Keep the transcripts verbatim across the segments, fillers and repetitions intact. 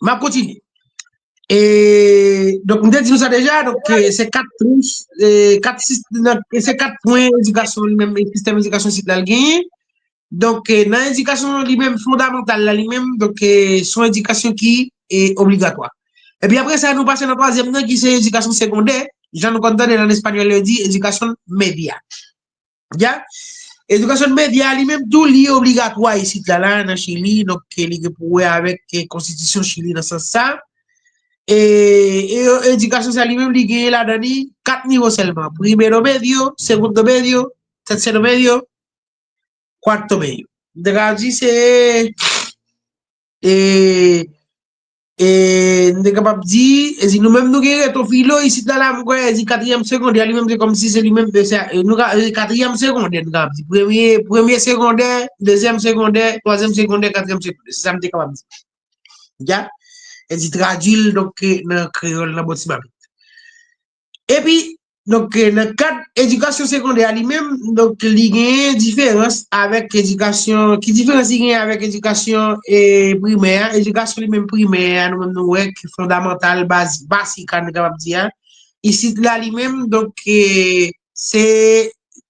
M ap kontinye. E, donk, m te di nou sa deja, donk, e, se kat tranch, e, kat sis-, nan, e se kat pwen edikasyon li menm, e sistèm edikasyon isit la l genyen. Donk, e, nan edikasyon li menm fondamantal la li menm, donk, e, se yon edikasyon ki, e, obligatwa. Epi apre sa, nou pase nan twazyèm nan, ki se edikasyon segondè. Jan nou konn tande l an espanyòl, yo di edikasyon medya. Ya. Edikasyon medya li menm tou, li obligatwa isit la, la, nan Chili. Donk, e, li gen pou wè avèk, e, konstitisyon Chili nan sans sa. E, e, edikasyon sa li menm, li genyen ladan li kat nivo sèlman. Primero medio, segundo medio, tercero medio, cuarto medio. M te ka di se, e, e, m te kapab di, e di nou menm nou gen reto filo isit la, la, m kwè, e di katriyèm segondè, li menm se kòmsi se li menm, e, se, e, nou ka, e, katriyèm segondè, nou kapab di. Premye, premye segondè, dezyèm segondè, twazyèm segondè, katriyèm segondè. Se sa m te kapab di. Ya? E di tradui l, donk, e, nan kreyòl, nan bò ti mapit. Epi, donk, e, nan kad edikasyon segondè a li menm, donk, li genyen diferans avèk edikasyon, ki diferans li genyen avèk edikasyon, e, primè a? Edikasyon li menm primè a, nou menm nou wè ki fondamantal, baz, basik a, nou kapab di a. Isit la li menm, donk, e, se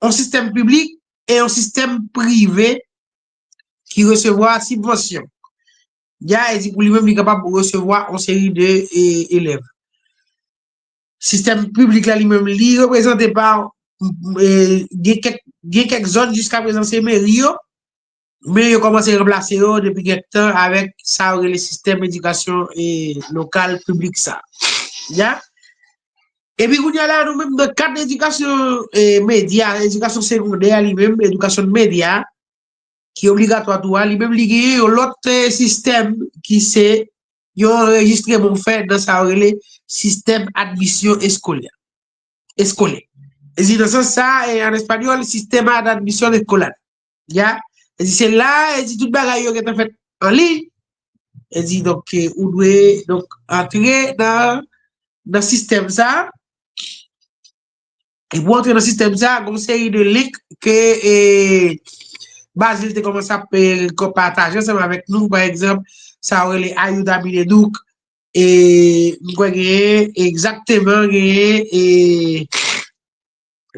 yon sistèm piblik e yon sistèm prive ki resevwa sibvansyon. Ya, e di pou li menm, li kapab resevwa yon seri de, e, elèv. Sistèm piblik la, li menm, li reprezante pa, e, gen kèk, gen kèk zòn jiska prezan se meri yo, men yo kòmanse ranplase yo depi kèk tan avèk sa yo rele sistèm edikasyon, e, lokal piblik sa. Ya? Epi kounye a la, nou menm nan kad edikasyon, e, medya, edikasyon segondè a li menm, edikasyon medya, ki obligatwa tou a, li menm li genyen yon lòt, e, sistèm ki se yon anrejistreman w fè nan sa yo rele sistèm admisyon eskolè. Eskolè. E di nan sans sa, e, an espanyòl, sistema de admisión escolar. Ya? E di se la, e di tout bagay yo gentan fèt an liy. E di, donk, e, ou dwe, donk, antre nan, nan sistèm sa. E pou antre nan sistèm sa, gen yon seri de link ke, e, Bazil te kòmanse ap, e, ko-, pataje ansanm avèk nou, pa egzanp, sa yo rele Ayuda Mineduc, e, m kwè genyen, egzakteman, genyen, e,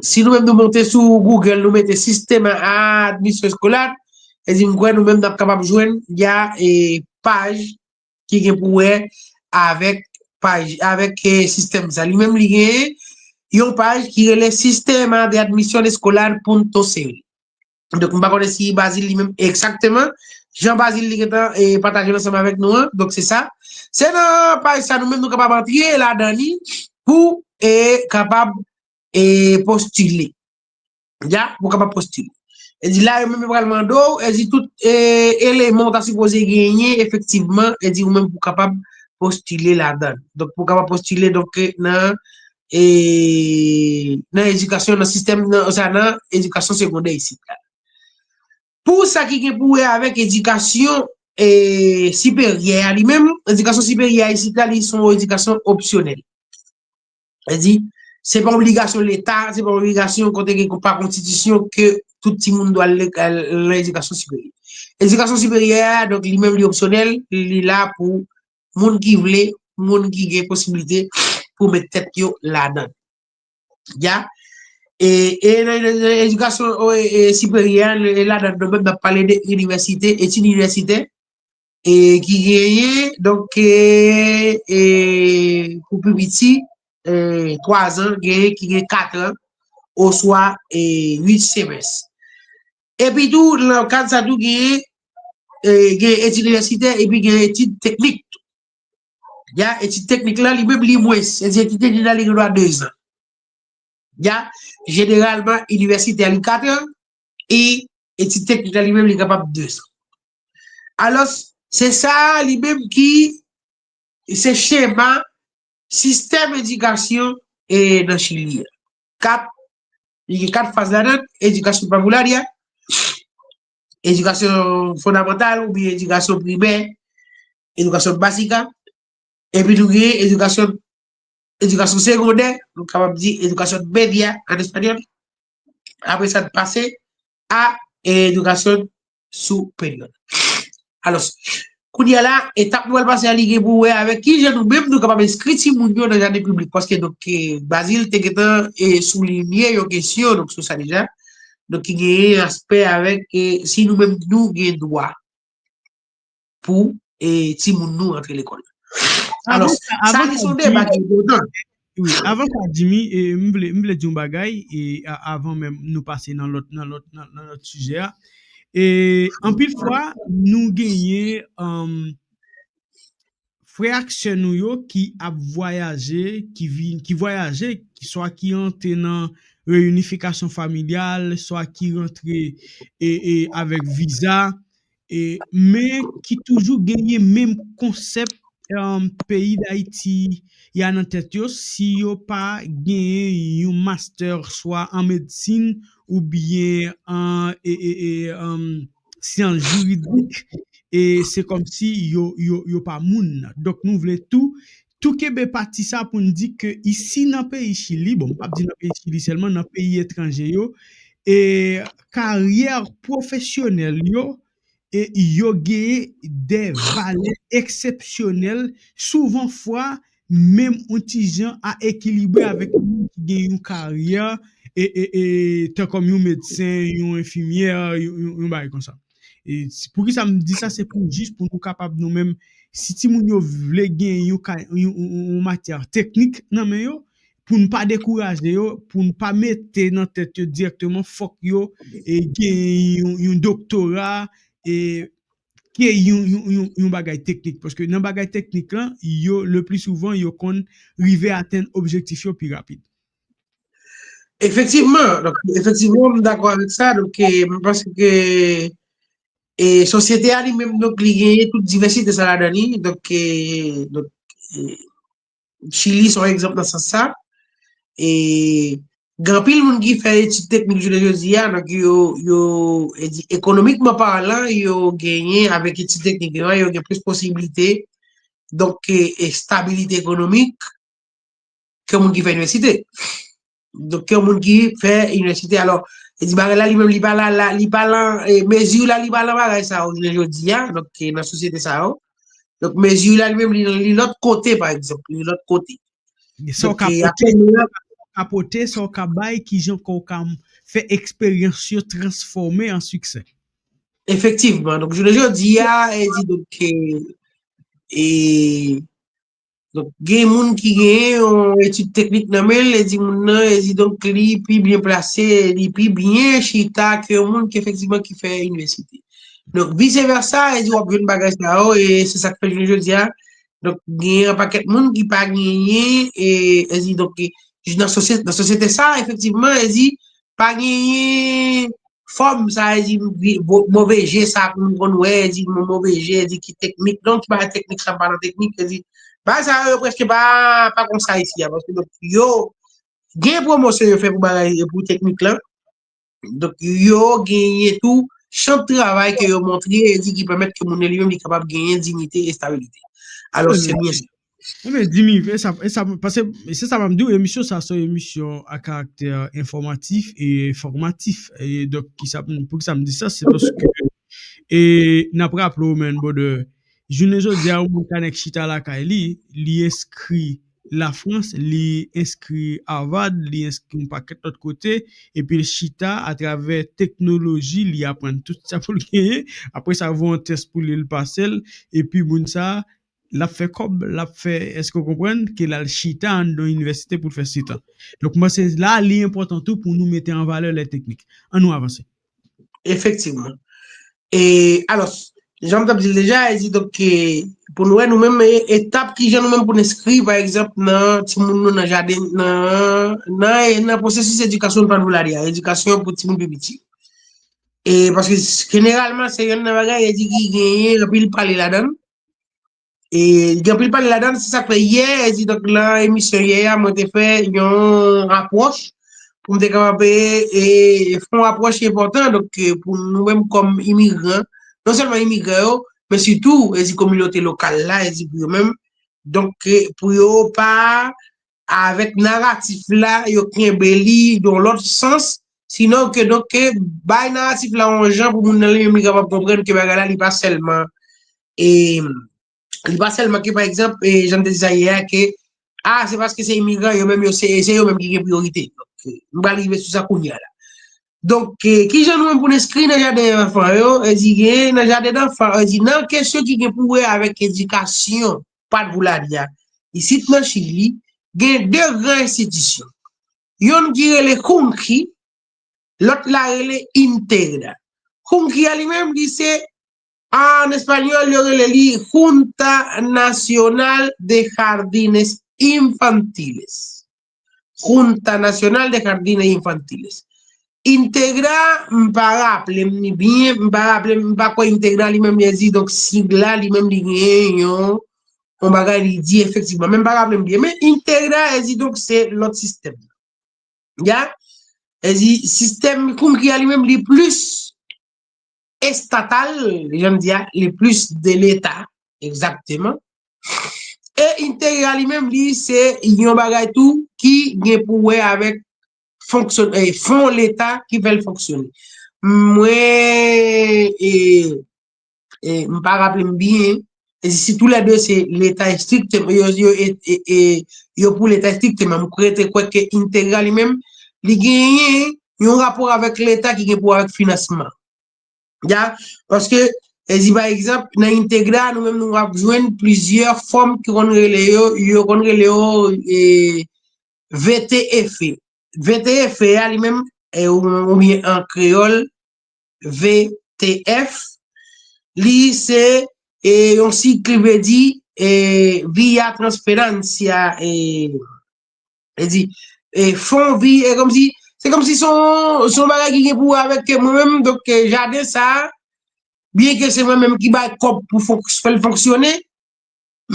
si nou menm nou monte sou Google, nou mete sistema admisyon eskola, e di m kwè nou menm n ap kapab jwenn, y a, e, paj ki gen pou wè avèk paj, avèk, e, sistèm sa. Li menm, li gen yon paj ki rele sistema de admisión escolar punto cl. Donk, m pa konnen si Bazil li menm egzakteman, jan Bazil li gentan, e, pataje l ansanm avèk nou an. Donk, se sa. Se nan paj sa nou menm nou kapab antre ladan li pou, e, kapab, e, postile. Ya, pou kapab postile. E di la, yo menm yo pral mande w, e di tout, e, eleman w ta sipoze genyen, efektivman, e di ou menm pou kapab postile ladan. Donk, pou kapab postile, donk, e, nan, e, nan edikasyon, nan sistèm, nan, sa, nan edikasyon segondè isit la. Pou sa ki gen pou wè avèk edikasyon, e, siperyè a li menm, edikasyon siperyè a isit la, li se yon edikasyon opsyonèl. Sa di, se pa obligasyon Leta, se pa obligasyon kote gen pa konstitisyon ke tout timoun dwe al lek-, al nan edikasyon siperyè. Edikasyon siperyè a, donk, li menm li opsyonèl, li la pou moun ki vle, moun ki gen posiblite pou met tèt yo ladan. Ya. E, e nan, nan, nan edikasyon, e, e, siperyè, e ladan nou menm n ap pale de inivèsite, etid inivèsitè, e ki genyen, donk, e, e, pou pi piti, e, twa zan, genyen ki gen kat an, oswa, e, uit semès. Epi tou, nan kad sa tou, genyen, e, gen etid inivèsitè, epi gen etid teknik. Ya, etid teknik la, li menm, li mwens. Etid teknik la, li gen dwa de zan. Ya, jeneralman, inivèsitè, li kat an, e etid teknik la, li menm, li kapab de zan. Alò, se sa, li menm ki, se chema sistèm edikasyon, e, nan Chili a. Kat, li gen kat faz ladan, edikasyon primarya, edikasyon fondamantal oubyen edikasyon primè, edikasyon basika, epi nou gen edikasyon, edikasyon segondè, nou kapab di edikasyon medya an espanyòl. Apre sa, n pase a edikasyon siperyè. Alò, Kounye a la, etap nou pral pase a, li gen pou wè avèk ki jan nou menm nou kapab enskri timoun yo nan jaden piblik. Paske, donk, eh, Bazil te gentan, eh, soulinye yon kesyon, donk, sou sa deja. Donk, ki genyen aspè avèk, eh, si nou menm nou gen dwa pou, eh, timoun nou antre lekòl. Alò, sa, sa se yon deba ki enpòtan. Wi, avan sa, Jimmy, eh, m vle, m vle di yon bagay, eh, a- avan menm nou pase nan lòt, nan lòt, nan, nan lòt sijè a. E anpil fwa, nou genyen, um, frè ak sè nou yo ki ap vwayaje, ki vin, ki vwayaje, ki swa ki antre nan reyinifikasyon familyal, swa ki rantre e, e, avèk viza, e, men ki toujou genyen menm konsèp, um, peyi Dayiti y a nan tèt yo, si yo pa genyen yon master swa an medsin oubyen an e, e, e, um, syans jiridik, e se kòmsi yo, yo, yo pa moun. Donk, nou vle tou, tou kenbe pati sa pou n di ke isi nan peyi Chili, bon, m p ap di nan peyi Chili sèlman, nan peyi etranje yo, e karyè pwofesyonèl yo, e yo genyen de valè eksepsyonèl, souvan fwa, menm yon ti jan a ekilibre avèk moun ki gen yon karyè, e, e, e, tan kòm yon medsen, yon enfimyè, yon, yon, yon bagay konsa. E s- poukisa m di sa, se pou jis pou nou kapab nou menm, si timoun yo vle gen yon, ka- yon, yon, yon, yon matyè teknik nan men yo, pou n pa dekouraje yo, pou n pa mete nan tèt yo dirèkteman fòk yo e, gen yon, yon doktora, e, ke yon, yon, yon, yon bagay teknik. Paske nan bagay teknik lan, yo, le pli souvan, yo konn rive atenn objektif yo pi rapid. Efektivman, donk, efektivman, m dakò avèk sa. Donk, eh, m panse ke, eh, sosyete a li menm, donk, li genyen tout divèsite sa ladan li. Donk, eh, donk, eh, Chili se yon egzanp nan sans sa. E gen anpil moun ki fè etid teknik jounen jodi a, donk yo, yo, e di, ekonomikman palan, yo genyen avèk etid teknik yo, yo gen plis posiblite, donk, e, e stabilite ekonomik ke moun ki fè inivèsite. Donk, ke moun ki fè inivèsite. Alò, e di bagay la, li menm, li pa la, la, li pa lan, e, mezi la, li pa lan bagay sa yo jounen jodi a, donk, e, nan sosyete sa yo. Donk, mezi la, li menm, li, li lòt kote, pa egzanp, li lòt kote. Sa w ka pote, sa w ka pote, sa w ka bay, kijan kò w ka fè eksperyans yo transfòme an siksè. Efektivman. Donk, jounen jodi a, e di, donk, e, e, donk, gen moun ki gen yon etid teknik nan men l, e di moun nan, e di, donk, li pi byen plase, li pi byen chita ke yon moun ki efektivman ki fè inivèsite. Donk, vice versa, e di, w ap jwenn bagay sa yo, e se sa k fè jounen jodi a, donk, gen yon pakèt moun ki pa genyen, e, e di, donk, e, nan sosyete, nan sosyete sa, efektivman, e di, pa genyen fòm sa, e di, vi- vo- move je sa pou nou konn wè, e di, mo- move je, e di, ki teknik, donk, ki bagay teknik sa, pa nan teknik, e di, bagay sa yo prèske pa, pa konsa isi a, paske, donk, yo, gen pwomosyon yo fè pou bagay, pou teknik lan, donk, yo genyen tou chan travay ke yo montre, e di, ki pèmèt ke moun nan li menm, li kapab genyen diyite e estabilite. Alò, se byen sa. Ebyen, Jimmy, e sa, e sa, paske se sa m ap di w, emisyon sa se yon emisyon a karaktè enfòmatif e fòmatif. E donk, ki sa, poukisa m di sa? Se paske, e, n ap raple w, man, brother, jounen jodi a, yon moun ka nèk chita lakay li, li enskri Lafrans, li enskri Harvard, li enskri yon pakèt lòt kote, epi l chita atravè teknoloji, li aprann tout sa pou l genyen. Apre sa, voye yon tès pou li, l pase l, epi moun sa, l ap fè kòb, l ap fè, èske w konprann, ke l al chita anndan yon inivèsite pou l fè sèt an. Donk, mwen, se la, li enpòtan tou pou nou mete an valè lè teknik. Ann nou avanse. Efektivman. E, alò, jan m t ap di l deja, e di, donk, e, pou nou wè, nou menm, e, etap ki jan nou menm pou n enskri, pa egzanp, nan timoun nou nan jaden, nan, nan, e, nan pwosesis edikasyon nou pral la a, edikasyon pou timoun pi piti. E, paske, jeneralman, se youn nan bagay, e di, ki genyen anpil pale ladan l. E, gen anpil pale ladan l, se sa k fè yè, e di, donk, nan emisyon yè a, mwen te fè yon apwòch pou m te kapab, e, e, fè yon apwòch ki enpòtan, donk, e, pou nou menm kòm imigran, non sèlman imigran yo, men sitou, e di, kominote lokal la, e di, pou yo menm, donk, e, pou yo pa avèk naratif la, yo kenbe li yon lòt sans, sinon ke, donk, ke bay naratif la yon jan pou moun nan li menm li kapab konprann ke bagay la, li pa sèlman E li pa sèlman ke, pa egzanp, e, jan m te di sa yè a, ke, a, se paske se imigran, yo menm, yo, se, se yo menm ki gen priyorite. Donk, e, m pral rive sou sa kounye a la. Donk, e, kijan nou menm pou n enskri nan jaden danfan yo? E di gen nan jaden danfan, e di nan kesyon ki gen pou wè avèk edikasyon, pa t vou la di a. Isit nan Chili, gen de gran enstitisyon. Yonn ki rele Junji, lòt la rele Integra. Junji a li menm, li se, an espanyòl, yo rele li Junta Nacional de Jardines Infantiles. Junta Nacional de Jardines Infantiles. Integra, m pa raple m ni byen, m pa raple m, m pa kwè Integra li menm li di, donk sig la li menm li gen yon, yon bagay li di efektivman. Men m pa raple m byen. Men Integra, e di donk se lòt sistèm. Ya? E di sistèm Junji a li menm li plis estatal, jan m di a, li plis de leta, egzakteman. E Integra li menm, li se yon bagay tou ki gen pou wè avèk fonksyon-, e, fon leta ki fè l fonksyone. Mwen, e, e, m pa raple m byen, e si toulède se leta estrikteman, yo, yo, e, e, e, yo pou leta estrikteman, m rete kwè ke Integra li menm, li genyen yon rapò avèk leta ki gen pou wè avèk finansman. Ya, paske, e di pa egzanp, nan Integra, nou menm nou ap jwenn plizyè fòm ki konn rele yo, yo konn rele yo, e, V T F. V T F a li menm, e, ou, oubyen an kreyòl, V T F, li se, e, yon sig ki vle di, e, Via Transferencia, e, e di, e, fon vi, e kòmsi, se kòmsi se yon, se yon bagay ki gen pou wè avèk ke mwen menm, donk, e, jaden sa, byen ke se mwen menm ki bay kòb pou fonk-, fè l fonksyone,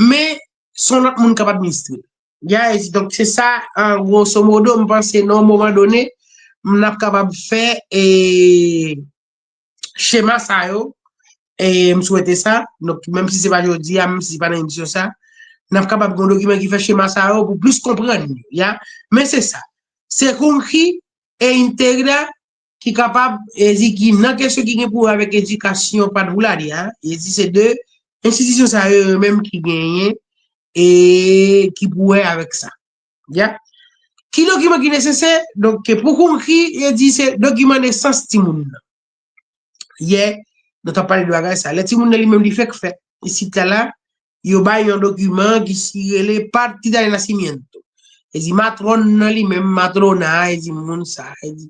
men se yon lòt moun k ap administre l. Ya, e di, donk, se sa, an grosso modo, m panse nan yon moman done, n ap kapab fè, e, chema sa yo, e m swete sa, donk, menm si se pa jodi a, menm si se pa nan emisyon sa, n ap kapab gen yon dokiman ki fè chema sa yo pou plis konprann yo, ya. Men se sa. Se Junji e Integra ki kapab, e di ki nan kesyon ki gen pou wè avèk edikasyon, pa t vou la di a, e di se de enstitisyon sa yo, yo menm ki genyen, e ki pou wè avèk sa. Ya. Ki dokiman ki nesesè? Donk, ke pou Junji, e di se dokiman nesans timoun nan. Yè, nou t ap pale de bagay sa. Lè timoun nan li menm li fèk fèt, isit la, la, yo bay yon dokiman ki si rele Partida de Nacimiento. E di matwòn nan li menm, matrona, e di moun sa, e di,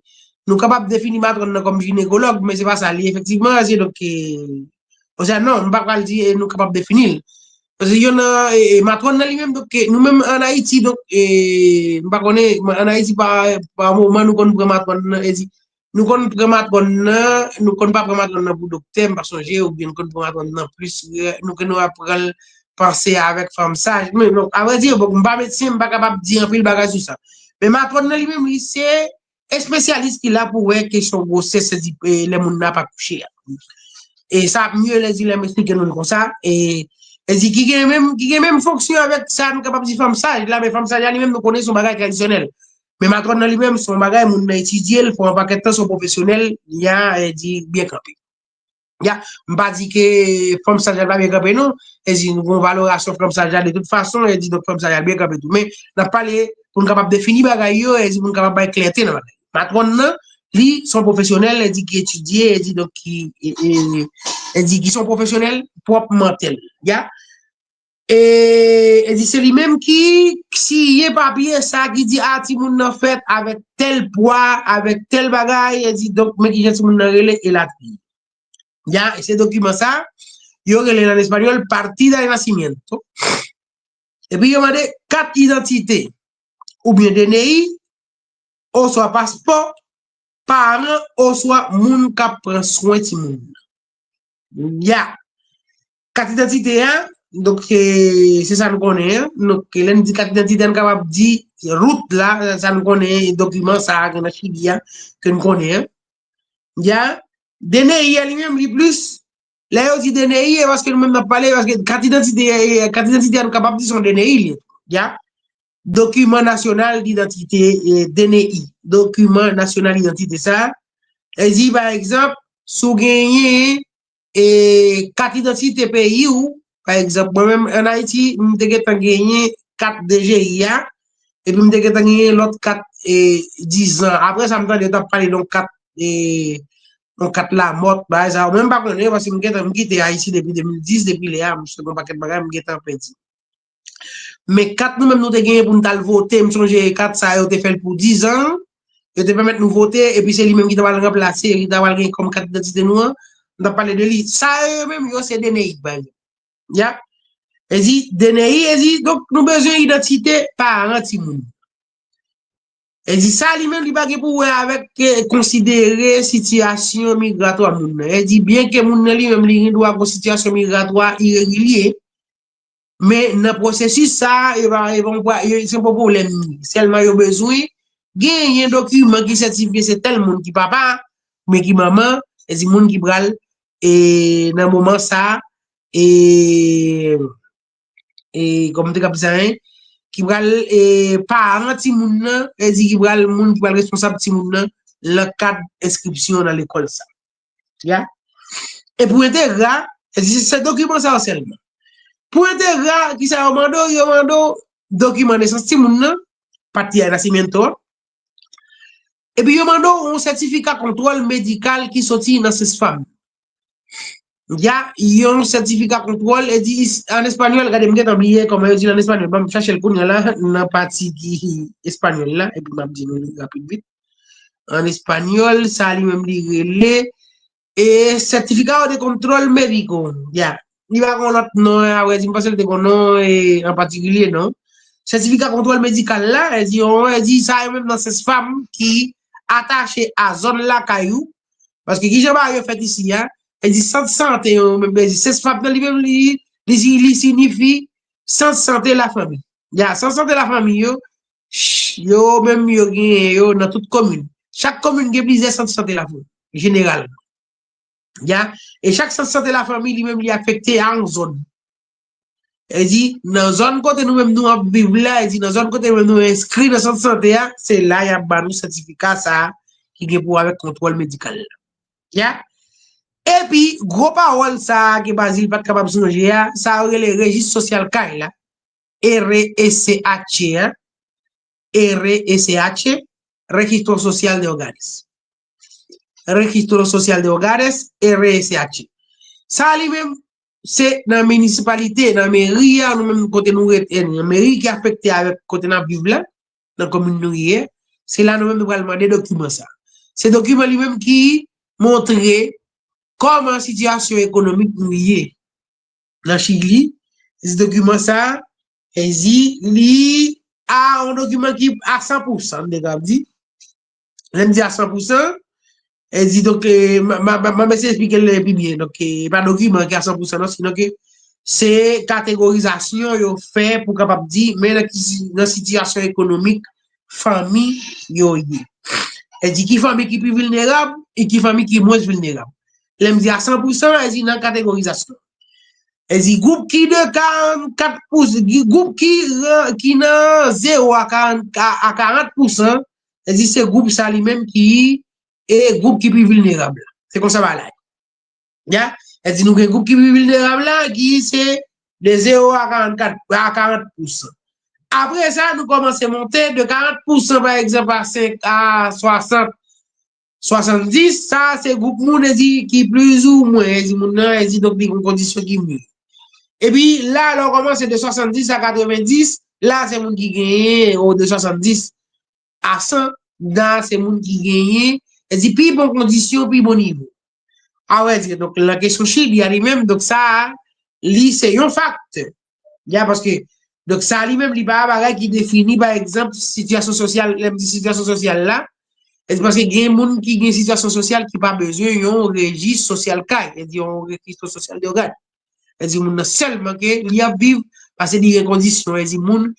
nou kapab defini matwòn nan kòm jinekològ, men se pa sa li efektivman, se donk, e, Osea, non, m pa pral di, e, nou kapab defini l. Paske yo nan, e, e, matwòn nan li menm, donk, e, nou menm ann Ayiti, donk, e, m pa konnen, an Ayiti, pa, pa moman, nou konn pran matwòn nan, e di, nou konn pran matwòn nan, nou konn pa pran matwòn nan pou doktè, m pa sonje, oubyen nou konn pran matwòn nan plis, e, nou konn ap pran l panse avèk fanm saj. Men, bon, avrèdi, bon, m pa medsen, m pa kapab di anpil bagay sou sa. Men matwòn nan li menm, li se espesyalis ki la pou wè kesyon gwosès, se di, e, lè moun nan ap akouche a. E sa ap mye lè di lè m esplike nou l konsa. E, e di ki gen menm, ki gen menm fonksyon avèk sa nou kapab di fanm saj la, men fanm saj la li menm nou konnen se yon bagay tradisyonèl. Men matwòn nan li menm se yon bagay moun nan etidye l, fè yon pakèt tan, se yon pwofesyonèl, li a, e di byen kanpe. Ya, m pa di ke fanm saj la pa byen kanpe non. E di nou gon valorasyon fanm saj la de tout fason, e di donk fanm saj la byen kanpe tou. Men n ap pale pou n kapab defini bagay yo, e di pou n kapab bay klète nan bagay. Matwòn nan, li se yon pwofesyonèl, e di ki etidye, e di donk ki, e, e, e di ki se yon pwofesyonèl pwòpman tèl. Ya. E, e di se li menm ki siyen papye sa ki di a timoun nan fèt avèk tèl pwa, avèk tèl bagay, e di donk men kijan timoun nan rele elatriye. Ya, e se dokiman sa, yo rele l an espanyòl partida de nacimiento. Epi yo mande kat idantite oubyen D N I, oswa paspò, paran oswa moun k ap pran swen timoun nan. Ya. Kat idantite a, donk, e, se sa nou konnen an. Donk, lè n di kat idantite a, n kapab di rout la, sa nou konnen, dokiman sa a ki nan Chili a, ke n konnen an. Ya. D N I a li menm, li plis, lè yo di D N I, e paske nou menm n ap pale, paske kat idantite, e, kat idantite a, nou kapab di se yon D N I li ye. Ya. Dokiman nasyonal didantite, e, D N I. Dokiman nasyonal didantite sa, e di, pa egzanp, si w genyen, e, kat idantite peyi w, pa egzanp, mwen menm ann Ayiti, m te gentan genyen kat D G I a, epi m te gentan genyen lòt kat, e, diz an. Apre sa, m tande yo t ap pale de yon kat, e, yon kat lamòt, bagay sa yo. Mwen, m pa konnen, paske m gentan, m kite Ayiti depi de mil dis, depi lè a, m sot yon pakèt bagay, m gentan pèdi. Men kat nou menm nou te genyen pou n t al vote, m sonje kat sa yo te fè l pou diz an, yo te pèmèt nou vote, epi se li menm ki ta pral ranplase, ki ta pral gen kòm kat idantite nou an, m t ap pale de li. Sa yo menm, yo se D N I, pa egzanp. Ya. E di, D N I, e di, donk nou bezwen idantite paran timoun. E di, sa li menm, li pa gen pou wè avèk, eh, konsidere sitiyasyon migratwa moun nan. E di, byen ke moun nan li menm, li gen dwa gon sitiyasyon migratwa iregilye, men nan pwosesis sa, e pa, e pa, e se pa pwoblèm li. Sèlman yo bezwen genyen dokiman ki sètifye se tèl moun ki papa, men ki manman, e di moun ki pral, e nan moman sa, e, e kòm te kab sa, hein, ki pral, e paran timoun nan, e di ki pral moun ki pral responsab timoun nan, nan kad enskripsyon nan lekòl sa. Ya. E pou entegra, e di se dokiman sa yo sèlman. Pou entegra, ki sa yo mande w? Yo mande w dokiman nesans timoun nan, partida de nacimiento. Epi yo mande w yon sètifika kontwòl medikal ki soti nan CESFAM. Ya, yon sètifika kontwòl, e di is-, an espanyòl, gade, m gentan bliye kòman yo di l an espanyòl. Ban m chache l kounye a la, nan pati ki espanyòl la, epi m ap di nou li rapid vit. An espanyòl, sa li menm li rele, e, certificado de control médico. Ya. Li pa gon lòt non, a vrè di, m panse l te gon non, e, an patikilye, non. Sètifika kontwòl medikal la, e di, yon, e di, sa yo menm nan CESFAM ki atache a zòn lakay ou, paske ki jan bagay yo fèt isi a, e di, sant sante yo menm, e di, CESFAM nan li menm, li, li, li siyifi sant sante lafanmi. Ya, sant sante lafanmi yo, ch-, yo menm yo genyen yo nan tout komin. Chak komin gen plizyè sant sante lafanmi, jeneralman. Ya, e chak sant sante lafanmi, li menm, li afekte a yon zòn. E di, nan zòn kote nou menm nou ap viv la, e di, nan zòn kote nou menm nou enskri nan sant sante a, se la y ap ba nou sètifika sa a ki gen pou wè avèk kontwòl medikal la. Ya? Epi, gwo pawòl sa a ke Bazil pa t kapab sonje a, sa yo rele rejis sosyal kay la, R E C H, hein? R E C H, Registro Social de Hogares. Registro Social de Hogares, R E C H. Sa li menm, se nan minisipalite, nan meri a, nou menm kote nou rete, nan meri ki afekte avèk kote n ap viv la, nan komin nou ye, se la nou menm nou pral mande dokiman sa. Se dokiman li menm ki montre kòman sitiyasyon ekonomik nou ye nan Chili. Se dokiman sa, e di li a yon dokiman ki a san pou san, m te ka di. Lè m di a san pou san, e di, donk, e, m, m, m, m ap eseye esplike l pi byen. Donk, e, pa dokiman ki a san pou san, non, sinon ke se kategorizasyon yo fè pou kapab di, men nan ki si-, nan sitiyasyon ekonomik fanmi yo ye. E di ki fanmi ki pi vilnerab e ki fanmi ki mwens vilnerab. Lè m di a san pou san, e di nan kategorizasyon. E di gwoup ki de karannkat pou san, gwoup ki, ki nan zewo a karant, a, a karant pou san, e di se gwoup sa li menm ki, e gwoup ki pi vilnerab la. Se konsa bagay la ye. Ya, e di nou gen gwoup ki pi vilnerab la, ki se de zewo a karannkat, a karant pou san. Apre sa, nou kòmanse monte de karant pou san, pa egzanp, a senk a swasant, swasanndis, sa se gwoup moun, e di ki plizoumwen, e di moun nan, e di donk li gon kondisyon ki mye. Epi la, lè w kòmanse de swasanndis a katrevendis, la se moun ki genyen, o de swasanndis a san, la se moun ki genyen, e di pi bon kondisyon, pi bon nivo. A vrè di, donk, nan kesyon Chili a li menm, donk, sa a, li se yon faktè. Ya, paske, donk, sa a li menm, li pa bagay ki defini, pa egzanp, sitiyasyon sosyal, lè m di sitiyasyon sosyal la, e se paske gen moun ki gen sitiyasyon sosyal ki pa bezwen yon rejis sosyal kay, e di yon rejis sosyal de ogàn. E di moun nan sèlman ke li ap viv, paske li gen kondisyon, e di moun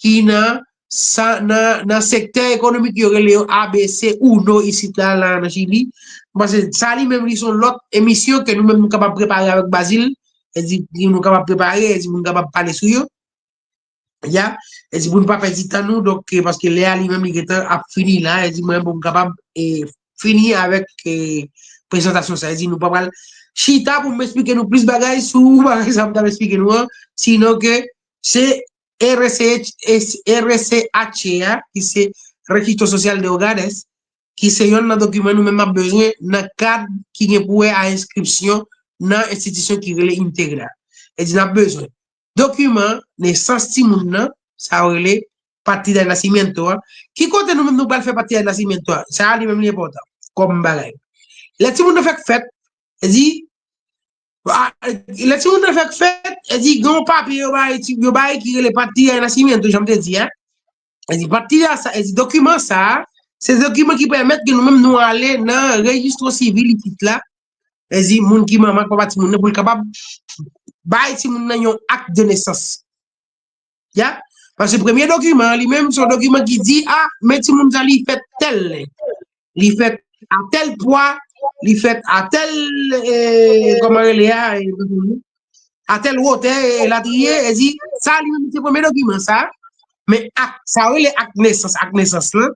ki nan sa, nan, nan sektè ekonomik yo rele yo A B C uno isit la, la nan Chili. Paske sa li menm li se yon lòt emisyon ke nou menm nou kapab prepare avèk Bazil. E di nou kapab prepare, e di moun kapab pale sou yo. Ya, e di pou nou pa pèdi tan nou, donk, e, paske lè a li menm li gentan ap fini la, e di mwen pou m kapab, e, fini avèk, e, prezantasyon sa. E di nou pa pral chita pou m eksplike nou plis bagay sou bagay sa m t ap eksplike nou an, sinon ke se R S C H, R S C H a, ki se Registro Social de Hogares, ki se yonn nan dokiman nou menm n ap bezwen nan kad ki gen pou wè a enskripsyon nan enstitisyon ki rele Integra. E di n ap bezwen dokiman nesans timoun nan, sa yo rele partida de nacimiento a. Ki kote nou menm nou pral fè partida de nacimiento a? Sa a li menm li enpòtan kòm bagay. Lè timoun nan fèk fèt, e di, a, lè timoun nan fèk fèt, e di, gen yon papye yo bay, ti- yo bay ki rele partida de nacimiento, jan m te di a. E di, partida sa, e di, dokiman sa a, se dokiman ki pèmèt ke nou menm nou ale nan rejistro sivil isit la, e di, moun ki manman ak papa timoun nan, pou l kapab bay timoun nan yon ak de nesans. Ya? Paske premye dokiman an, li menm, se yon dokiman ki di, a, men timoun sa, li fèt tèl lè. Li fèt a tèl pwa, li fèt a tèl, e, kòman rele a, e, a tèl wotè, e latriye, e di, sa, li menm, se premye dokiman, sa. Men ak, sa yo rele ak nesans, ak nesans lan,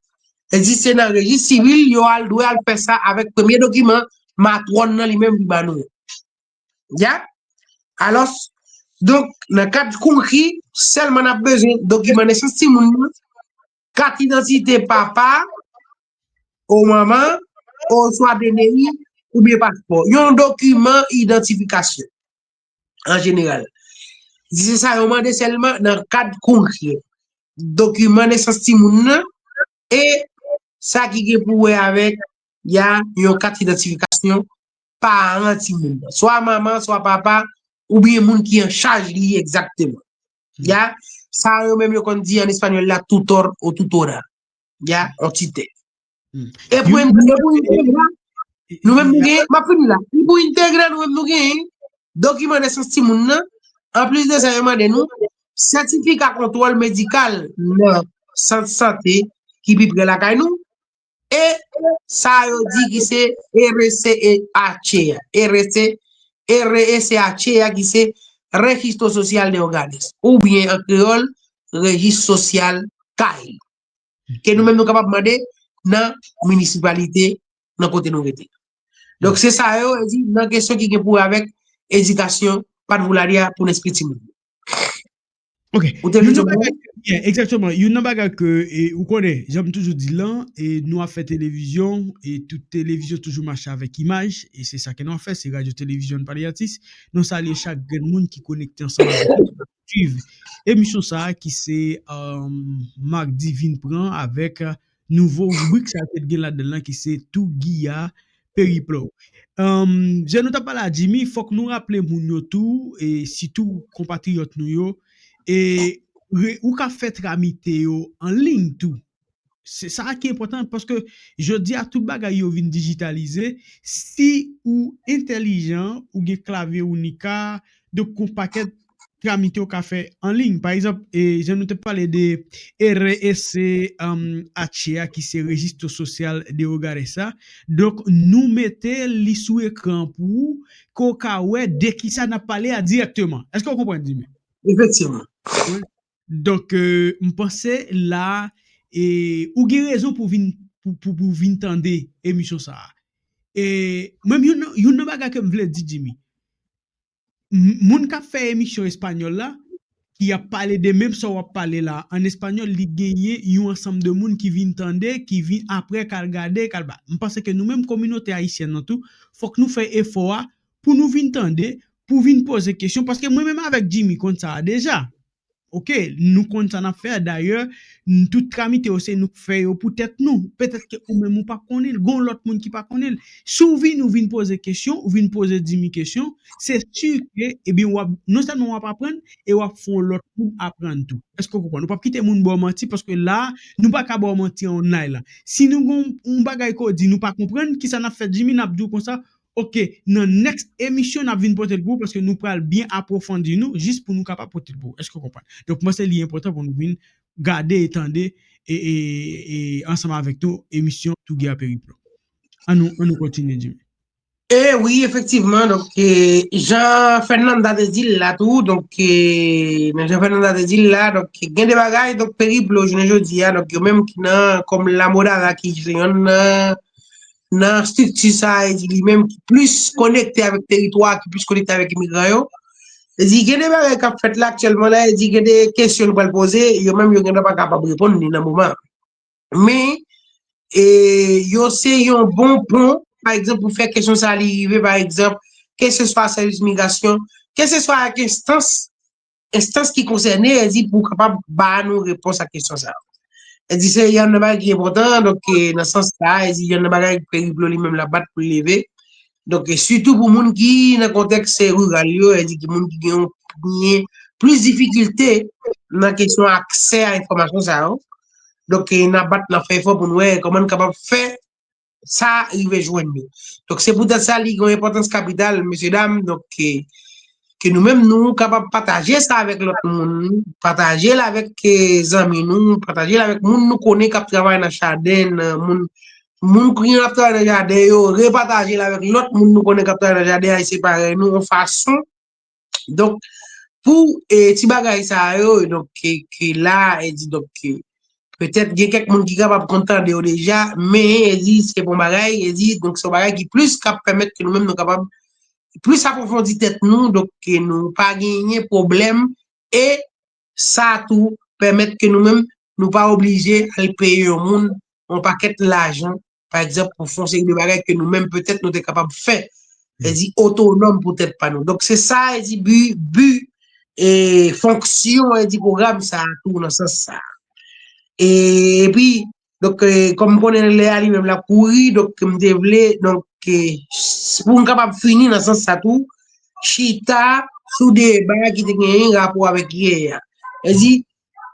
e di, se nan rejis sivil, yo al dwe al fè sa avèk premye dokiman, matwòn nan, li menm, li ba nou. Ya? Alò, donk, nan kad konkri, sèlman n ap bezwen dokiman nesans timoun nan, kat idantite papa, ou manman, oswa D N I, oubyen paspò. Yon dokiman idantifikasyon, an jeneral. Se sa yo mande sèlman nan kad konkri. Dokiman nesans timoun nan, e sa ki gen pou wè avèk, ya, yon kat idantifikasyon paran timoun nan. Swa manman, swa papa, oubyen moun ki an chaj li egzakteman. Ya, sa yo menm yo konn di an espanyòl la tutor o tutora. Ya, on titè. E pou, e pou Integra, nou menm nou gen, m ap fini la. E pou Integra, nou menm nou gen dokiman nesans timoun nan. Anplis de sa, yo mande nou sètifika kontwòl medikal nan sant sante ki pi pre lakay nou. E sa yo di ki se R S C H a, R S C, R S C H a ki se Registro Social de Hogares, oubyen an kreyòl, rejis sosyal kay. Ke nou menm nou kapab mande nan minisipalite, nan kote nou rete. Donk, se sa yo, e di, nan kesyon ki gen pou wè avèk edikasyon, pa t vouladi a pou nenspri timoun. Ok. Ou te vle di yon bagay? Yeah, egzakteman. Youn nan bagay ke, e, ou konnen, jan m toujou di lan, e, nou ap fè televizyon, e tout televizyon toujou mache avèk imaj, e se sa ke nou ap fè, se Radyo Televizyon Palyatis. Nou salye chak grenn moun ki konekte ansanm avèk nou, k ap swiv emisyon sa a ki se, um, Mardi Vin Pran avèk, uh, nouvo ribrik sa a ki gen ladan l lan ki se Tou Giya Periplo. Um, jan nou t ap pale a Jimmy, fòk nou raple moun yo tou, e sitou konpatriyòt nou yo, e re- ou ka fè tramite yo an liy tou. Se sa ki enpòtan, paske jodi a tout bagay yo vin dijitalize. Si ou entèlijan, ou gen klavye Unica, donk gon pakèt tramite ou ka fè an liy. Pa egzanp, e, jan nou te pale de R S C, um, H a, ki se Registro Social de Hogares a. Donk, nou mete li sou ekran pou ou, ke w ka wè de kisa n ap pale a dirèkteman. Èske w konprann, Jimmy? Efektivman. Wi. Donk, e, m panse la, e, ou gen rezon pou vin, pou, pou, pou vin tande emisyon sa a. E, menm youn, youn nan bagay ke m vle di, Jimmy, m- moun k ap fè emisyon espanyòl la, ki ap pale de menm sa w ap pale la an espanyòl, li genyen yon ansanm de moun ki vin tande, ki vin apre, k al gade, k al ba. M panse ke nou menm, kominote ayisyèn nan tou, fòk nou fè efò a pou nou vin tande, pou vin poze kesyon, paske mwen menm avèk Jimmy konn sa a deja. Ok, nou konn sa n ap fè a. Dayè, n- tout tramite yo, se nou k fè yo pou tèt nou. Petèt ke ou menm ou pa konnen l, gon lòt moun ki pa konnen l. Si w vini, ou vin poze kesyon, ou vin poze Jimmy kesyon, se si ke, ebyen, w ap, non sèlman w ap aprann, e w ap fè yon lòt moun aprann tou. Èske w konprann? Ou p ap kite moun ba w manti, paske la, nou pa ka ba w manti an online la. Si nou gon yon bagay ke w di, nou pa konprann, kisa n ap fè, Jimmy, n ap di w konsa, ok, nan next emisyon, n ap vin pote l pou ou, paske nou pral byen apwofondi nou, jis pou nou kapab pote l pou ou. Èske w konprann? Donk, mwen, se li enpòtan pou nou vin gade e tande, e, e, e ansanm avèk nou, emisyon Tou Giya Periplo. Ann nou, ann nou kontinye, Jimmy. E wi, efektivman, donk, e, jan Fernanda te di l la tou, donk, e, men jan Fernanda te di l la, donk, gen de bagay, donk, Periplo, jounen jodi a, donk, yo menm ki nan, kòm La Modada, ki se yonn nan nan estrikti sa a, e di li menm ki plis konekte avèk teritwa, ki plis konekte avèk imigran yo. E di gen de bagay k ap fèt la aktyèlman la, e di gen de kesyon nou pral poze, yo menm yo gen dwa pa kapab reponn li nan moman. Men, e, yo se yon bon pon, pa egzanp, pou fè kesyon sa li rive, pa egzanp, keseswa sèvis migrasyon, keseswa ak enstans, enstans ki konsène, e di pou kapab ba nou repons a kesyon sa. E di se yonn nan bagay ki enpòtan, donk, e, nan sans sa, e di yonn nan bagay Periplo li menm l ap bat pou l leve. Donk, e sitou pou moun ki nan kontèks riral yo, e di ki moun ki gen, gen plis difikilte nan kesyon aksè a enfòmasyon sa yo. Donk, e, n ap bat, n ap fè efò pou n wè kòman n kapab fè sa rive jwenn yo. Donk, se poutèt sa, li gen yon enpòtans kapital, mesye dam. Donk, e, ke nou menm, nou kapab pataje sa avèk lòt moun, pataje l avèk, e, zanmi nou, pataje l avèk moun nou konnen k ap travay nan jaden, nan moun, moun ki ap travay nan jaden yo, repataje l avèk lòt moun nou konnen k ap travay nan jaden, ayisyen parèy nou, yon fason. Donk, pou, e, ti bagay sa yo, donk, ke, ke la, e di, donk, ke petèt gen kèk moun ki kapab konn tande yo deja, men, e di, se bon bagay, e di, donk, se yon bagay ki plis k ap pèmèt ke nou menm nou kapab plis apwofondi tèt nou, donk, ke nou pa genyen pwoblèm, e sa tou pèmèt ke nou menm, nou pa oblije al peye yon moun yon pakèt lajan, pa egzanp, pou fè yon seri de bagay ke nou menm, petèt, nou te kapab fè. E di, otonòm pou tèt pa nou. Donk, se sa, e di, bi, bi, e fonksyon, e di, pwogram sa a tou nan sans sa a. E, epi, donk, e, kòm m konnen lè a li menm l ap kouri, donk, m te vle, donk, e, s-, pou m kapab fini nan sans sa tou, chita sou deba ki te genyen rapò avèk yè a. E di,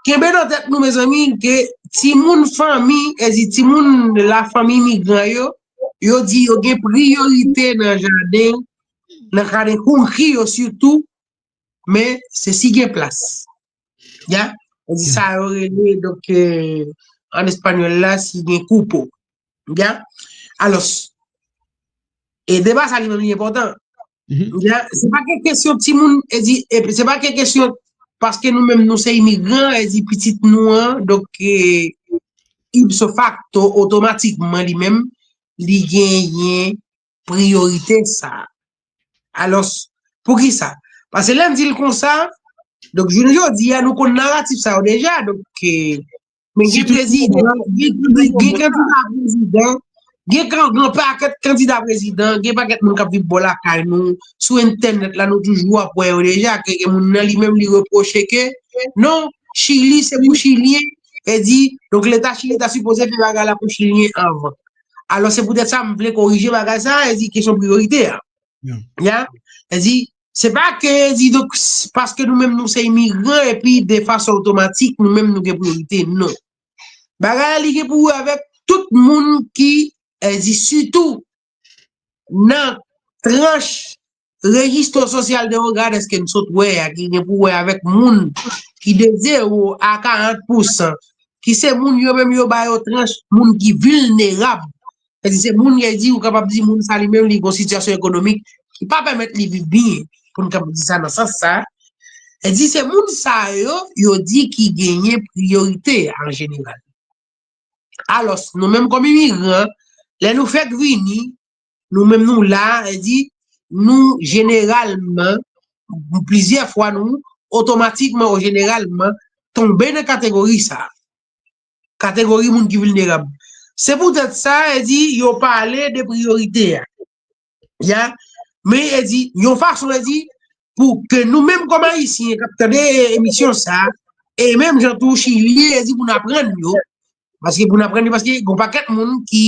kenbe nan tèt nou, mezanmi, ke timoun fanmi, e di, timoun lafanmi migran yo, yo di yo gen priyorite nan jaden, nan jaden kounki yo sitou, men se si gen plas. Ya? E di sa yo rele, donk, e, an espanyòl la, si gen kupo. Ya? Alò, e deba sa li menm li enpòtan. Ya? Se pa ke kesyon timoun, e di, e se pa ke kesyon paske nou menm nou se imigran, e di pitit nou an, donk, e, ipso facto, otomatikman li menm, li genyen priyorite sa. Alò, poukisa? Paske lè m di l konsa, donk, jounen jodi a, nou konn naratif sa yo deja, donk, e, men gen prezidan, gen, gen kandida prezidan, gen kan-, gen pakèt kandida prezidan, gen pakèt moun k ap viv bò lakay nou, sou entènèt la, nou toujou ap wè yo deja, ke gen moun nan li menm li repwoche ke, non, Chili se pou Chilyen, e di, donk Leta Chili ta sipoze fè bagay la pou Chilyen anvan. Alò, se poutèt sa m vle korije bagay sa, e di kesyon priyorite a. Ya. E di, se pa ke, e di, donk, s-, paske nou menm nou se imigran, epi de fason otomatik, nou menm nou gen priyorite, non. Bagay la, li gen pou wè avèk tout moun ki, e di, sitou nan tranch rejistro sosyal de regard èske n sot wè a, ki gen pou wè avèk moun ki de zewo a karant pousan, ki se moun yo menm yo ba yo tranch moun ki vilnerab. Sa di se moun, yo di, ou kapab di moun sa li menm li gon sitiyasyon ekonomik ki pa pèmèt li viv byen, pou n kapab di sa nan sans sa. E di se moun sa yo, yo di ki genyen priyorite an jeneral. Alò, nou menm kòm imigran, lè nou fèk vini, nou menm nou la, e di, nou jeneralman, plizyè fwa nou, otomatikman ou jeneralman, tonbe nan kategori sa. Kategori moun ki vilnerab. Se poutèt sa, e di, yo pale de priyorite a. Ya, men, e di, yon fason, e di, pou ke nou menm kòm Ayisyen k ap tande emisyon sa, e menm jan tou Chilyen, e di, pou n aprann yo, paske pou n aprann yo, paske gon pakèt moun ki